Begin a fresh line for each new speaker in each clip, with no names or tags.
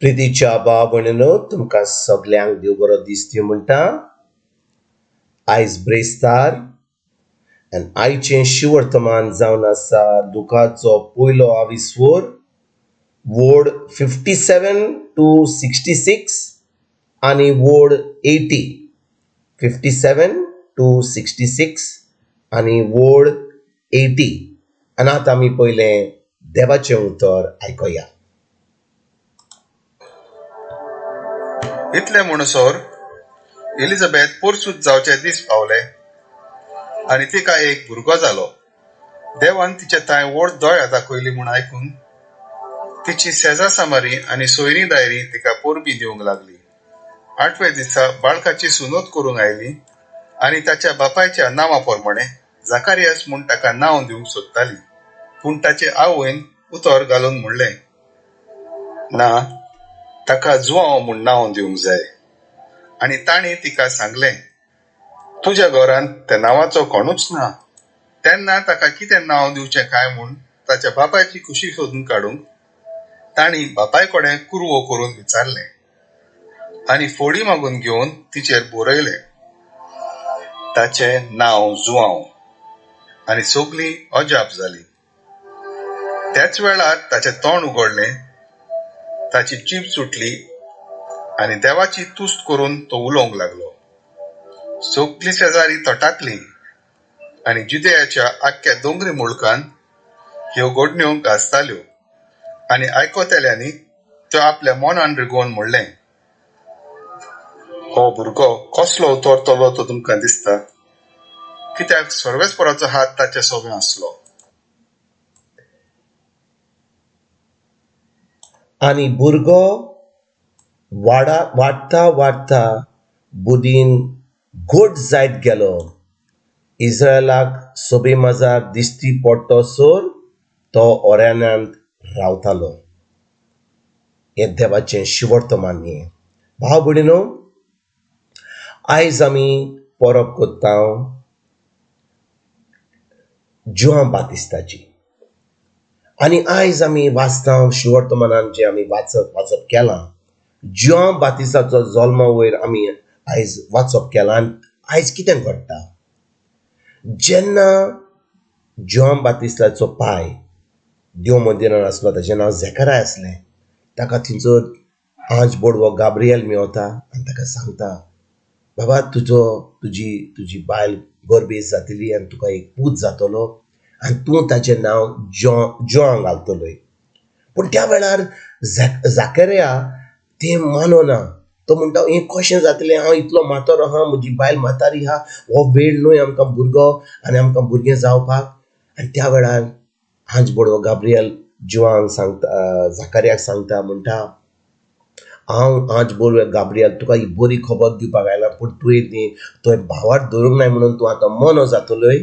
प्रितीच्या भाव भयणीनो, तुमकां सगल्यांक देव बरो दीस दिवं म्हणटा. आयज ब्रेस्तार आनी आयचें शिवर्तमान जावन आसा लुकाचो पयलो आविस्वोर वोर्ड 57 टू 66 आनी वोर्ड 80. 57 टू 66 आनी वोर्ड 80. आनी आतां आमी पयलें देवाचें उतर आयकुया.
इतले म्हणसर एलिझाबेथ पोरसूत जावचे दीस पावले आनी तिका एक भुरगो जालो. देवान तिचे थांय व्हड दया दाखयली म्हूण आयकून तिची शेजा सामारी आनी सोयरीं दायरीं तिका परबीं दिवंक लागली. आठव्या दिसा बाळकाची सुनत करूंक आयली आनी ताच्या बापायच्या नांवा प्रमाणे जाकारियास म्हूण ताका नांव दिवंक सोदताली. पूण ताचे आवयन उतर घालून म्हणलें, ना, ताका जुआंव म्हूण नांव दिवंक जाय. आनी तांणी तिका सांगलें, तुज्या घरांत त्या नांवाचो कोणूच ना. तेन्ना ताका कितें नांव दिवचें काय म्हूण ताच्या बापायची खुशी सोदून काडूंक तांणी बापाय कडेन कुरवो करून विचारलें आनी फोडी मागून घेवन तिचेर बरयलें, ताचें नांव जुआंव. आनी सगलीं अजाप जालीं. त्याच वेळार ताचें तोंड उगडलें, ताची जीब सुटली आनी देवाची तुस्त करून तो उलोवंक लागलो. सगलीं शेजारी तटाकलीं आनी जुदेयाच्या आख्ख्या दोंगरी मुळकान ह्यो घडण्यो गाजताल्यो आनी आयकतल्यांनी त्यो आपल्या मनान रिगोवन म्हणलें, हो भुरगो कसलो उतरतलो तो तुमकां दिसता, कित्याक सर्वेस्पराचो हात ताचे सोबे आसलो.
आनी भुरगो वाडा वाडटा वाडटा बुदीन घट जायत गेलो. इस्रायलाक सोबे माजार दिश्टी पडटसर तो ओऱ्यानांत रावतालो. हें देवाचें शिवर्तमान हें. भाव भयणीनो, आयज आमी परब करता जुआंव बातिस्ताची आनी आयज आमी वाचता शिवर्तमानान जें आमी वाचप वाचप केलां, जुआंव बातिस्ताचो जल्मा वयर आमी आयज वाचप केलां. आनी आयज कितें घडटा, जेन्ना जुआंव बातिस्ताचो पाय देव मंदिरान आसलो, ताचें नांव झेकराय आसलें, ताका थंयसर आंज बोडवो गाब्रियल मेवता आनी ताका सांगता, बाबा तुजो तुजी तुजी बायल गर्भेस्त जातली आनी तुका एक पूत जातलो आनी तूं ताचें नांव जुआंव घालतलोय. पूण त्या वेळार जाकर्या तें मानना. तो म्हणटा, हें कशें जातलें, हांव इतलो म्हातारो आहा, म्हजी बायल म्हातारी आहा, हो वेळ न्हय आमकां भुरगो आनी आमकां भुरगें जावपाक. आनी त्या वेळार हांज बोडवो गाब्रियल जुआंक सांगता, जाकर्याक सांगता, म्हणटा, हांव आज बोडवो गाब्रियल तुका ही बरी खबर दिवपाक आयला, पूण तुवें ती तुवें भावार्थ धरूंक नाय म्हणून तूं आतां मोनो जातलोय.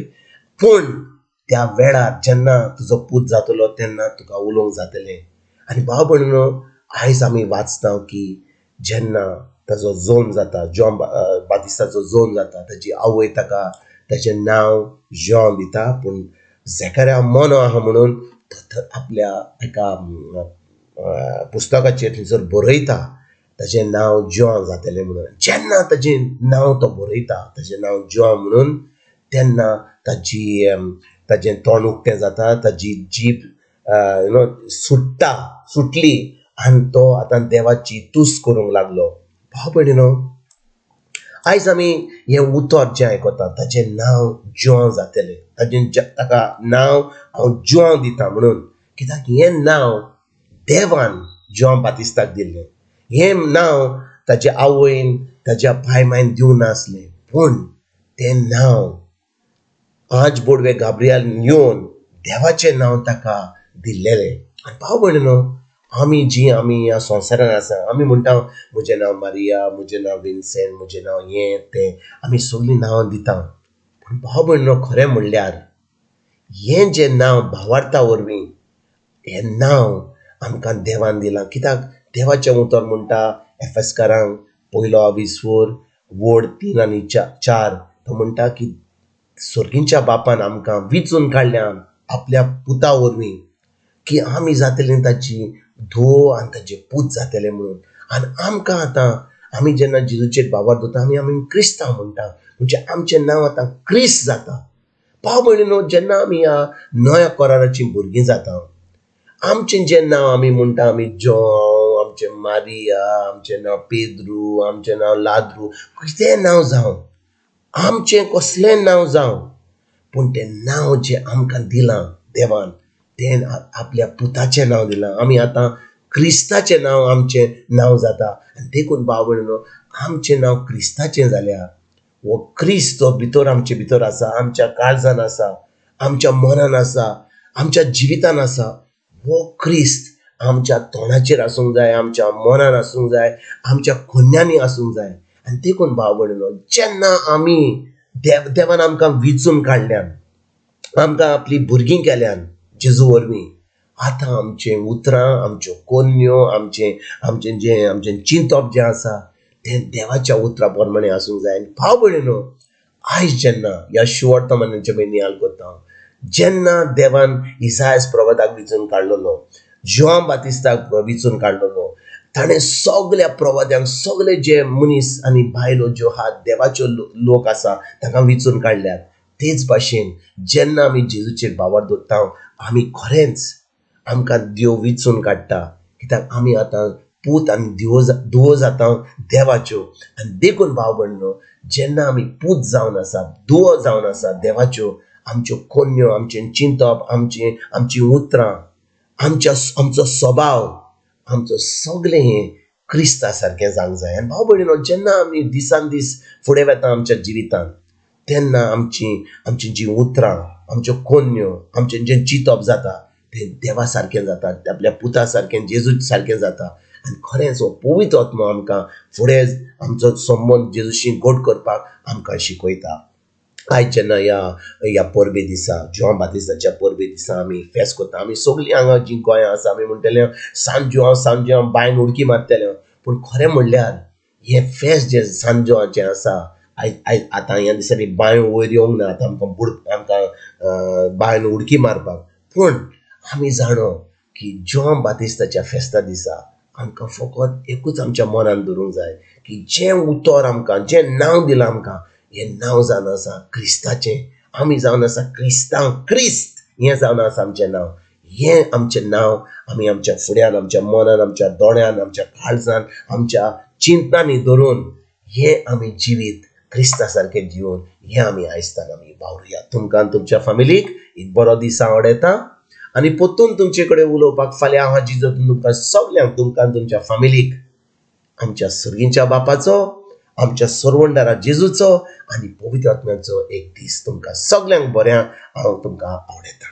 पूण त्या वेळार जेन्ना तुजो पूत जातलो तेन्ना तुका उलोवंक जातलें. आनी भाव भयणीनो, आयज आमी वाचता की जेन्ना ताजो जल्म जाता, जॉन बातिस्ताचो जल्म जाता, ताजी आवय ताका ताचें नांव जॉन दिता. पूण झेकर्या मोनो आहा म्हणून तो आपल्या एका पुस्तकाचेर थंयसर बरयता ताचें नांव जॉन जातलें म्हणून. जेन्ना ताचें नांव तो बरयता, ताचें नांव जॉन म्हणून, तेन्ना ताजी ताजें तोंड उक्तें जाता, ताजी जीब you know सुट्टा, सुटली आनी तो आतां देवाची तुस्त करूंक लागलो. भाव भयणीनो, आयज आमी हें उतर जें आयकता ताचें नांव जुआंव जातलें, ताजें ताका नांव हांव जुआंव दिता म्हणून, कित्याक हें नांव देवान जुआंव बातिस्ताक दिल्लें. हें नांव ताच्या आवयन ताच्या पाय मायन दिवंक नासलें, पूण तें नांव आज बोडवे गाब्रियल येवन देवाचें नांव ताका दिल्लेलें. आनी भाव भयणीनो, आमी जी आमी ह्या संवसारान आसा, आमी म्हणटा म्हजें नांव मारिया, म्हजें नांव विन्सेंट, म्हजें नांव हें तें, आमी सगळीं नांवां दिता. पूण भाव भयणीनो, खरें म्हणल्यार हें जें नांव भावार्था वरवीं हें नांव आमकां देवान दिलां. कित्याक देवाचें उतर म्हणटा एफएसकारांक पयलो आविस्वोर वोड 3 आनी 4, तो म्हणटा की सर्गींच्या बापान आमकां विचून काडल्या आपल्या पुता वरवीं की आमी जातलीं ताची धुवो आनी ताजे पूत जातले म्हणून. आनी आमकां आतां आमी जेन्ना जेजूचेर भावार्थ दवरता आमी आमी क्रिस्तांव म्हणटा, म्हणजे आमचें नांव आतां क्रिस्त जाता. भाव भयणीनो, जेन्ना आमी ह्या नव्या कराराचीं भुरगीं जाता, आमचें जें नांव आमी म्हणटा, आमी जोंव, आमचें मारिया, आमचें नांव पेद्रू, आमचें नांव लाद्रू, कितेंय नांव जावं, आमचें कसलेंय नांव जावं, पूण तें नांव जें आमकां दिलां देवान तें आपल्या पुताचें नांव दिलां. आमी आतां क्रिस्ताचें नांव आमचें नांव जाता. आनी देखून भाव भयणीनो, आमचें नांव क्रिस्ताचें जाल्यार हो क्रिस्त जो भितर आमचे भितर आसा, आमच्या काळजान आसा, आमच्या मनान आसा, आमच्या जिवितान आसा, हो क्रिस्त आमच्या तोंडाचेर आसूंक जाय, आमच्या मनान आसूंक जाय, आमच्या खुन्यांनी आसूंक जाय. आनी देखून भाव भयणीनो, जेन्ना आमी देवान आमकां विचून काडल्यान, आमकां आपली भुरगीं केल्यान जेजू वरवीं, आतां आमचें उतरां, आमच्यो कोन्न्यो, आमचें आमचें जें आमचें चिंतप जें आसा तें देवाच्या उतरा प्रमाणें आसूंक जाय. आनी भाव भयणीनो, आयज जेन्ना ह्या शुवर्तमानाचें आमी नियाळ करता, जेन्ना देवान इसायस प्रवादाक विचून काडलेलो, जुआंव बातिस्ताक विचून काडलेलो, ताणें सगल्या प्रवाद्यांक, सगले जे मनीस आनी बायलो ज्यो आहात देवाच्यो लोक आसा तांकां विचून काडल्यात. तेच भाशेन जेन्ना आमी जेजूचेर भावार्थ दवरता, आमी खरेंच आमकां देव विचून काडटा, कित्याक आमी आतां पूत आनी धुवो जाता देवाच्यो. आनी देखून भाव भयणीनो, जेन्ना आमी पूत जावन आसा, धुवो जावन आसा देवाच्यो, आमच्यो कोन्न्यो, आमचें चिंतप, आमचीं आमचीं उतरां, आमच्या आमचो स्वभाव, आमचो सगळें हें क्रिस्ता सारकें जावंक जाय. आनी भाव भयणीनो, जेन्ना आमी दिसान दीस फुडें वता आमच्या जिवितांत, तेन्ना आमची आमची जीं उतरां, आमच्यो कोन्न्यो, आमचें जें चिंतप जाता तें देवा सारकें जाता, आपल्या पुता सारकें, जेजू सारकें जाता. आनी खरेंच हो पवित्र आत्मो आमकां फुडें आमचो संबंद जेजूशी गोड करपाक आमकां शिकयता. आयज जेन्ना ह्या ह्या परबे दिसा, जुआंव बातिस्ताच्या परबे दिसा आमी फेस्त करता, आमी सगळीं हांगा जीं गोंयां आसा आमी म्हणटले सान जुआंव सान जुआंव बांयन उडकी मारतले. पूण खरें म्हणल्यार हें फेस्त जें सान जुआंवचें आसा, आयज आयज आतां ह्या दिसांनी बांय वयर येवंक ना, आतां आमकां बुड आमकां बांयन उडकी मारपाक. पूण आमी जाणो की जुआंव बातिस्ताच्या फेस्ता दिसा आमकां फकत एकूच आमच्या मनान धरूंक जाय की जें उतर आमकां, जें नांव दिलां आमकां, हें नांव जावन आसा क्रिस्ताचें. आमी जावन आसा क्रिस्तांव, क्रिस्त हें जावन आसा आमचें नांव. हें आमचें नांव आमी आमच्या फुड्यान, आमच्या मनान, आमच्या दोळ्यान, आमच्या काळजान, आमच्या चिंतनांनी धरून हें आमी जिवीत क्रिस्ता सारकें जिवन हें आमी आयजतान आमी वावरुया. तुमकां तुमच्या फामिलीक एक बरो दीस हांव आवडयता आनी परतून तुमचे कडेन उलोवपाक फाल्यां हांव जिजो तुमकां सगल्यांक, तुमकां तुमच्या फामिलीक आमच्या सर्गींच्या बापाचो, आमच्या सरवंडारा जेजूचो आनी पवित्र आत्म्याचो एक दीस तुमकां सगल्यांक बऱ्या हांव तुमकां आवडयता.